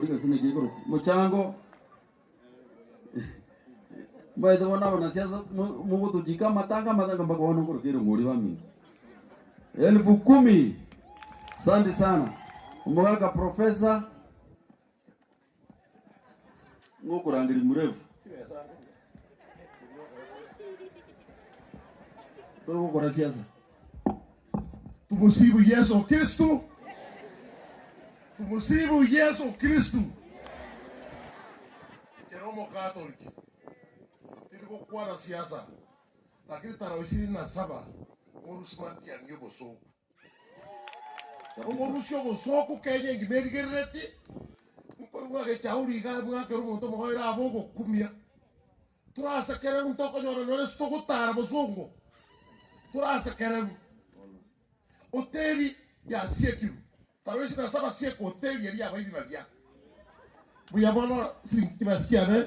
Gose naki ekorokwa mochango mbaete bono abanasiasa mo- mogotochika amatanga amatanga mpaka bono nkoroka erongori baminto. Elfu kumi. Asante sana. Omogaka professor ngokorangeria mrefu. Togokora siasa. Tumusifu Yesu Kristo. Tumusifu Yesu Kristo. Kera omokatoliki tiri gokwana siasa lakini tarehe ishirini na saba morusie matiang'i obosoku. Omorusie obosoku Kenya engima erigerereti nkoigwa gechauri iga mwakera omonto omogoere abe ogokumia. Torasekererwe ntokonyora nore ase togotara bosongo, torasekererwe. Hoteli yasiekirwe, taroisi nase abasieka hoteli eria abaibi baria. Mbuya bono siringi chibesa chiane.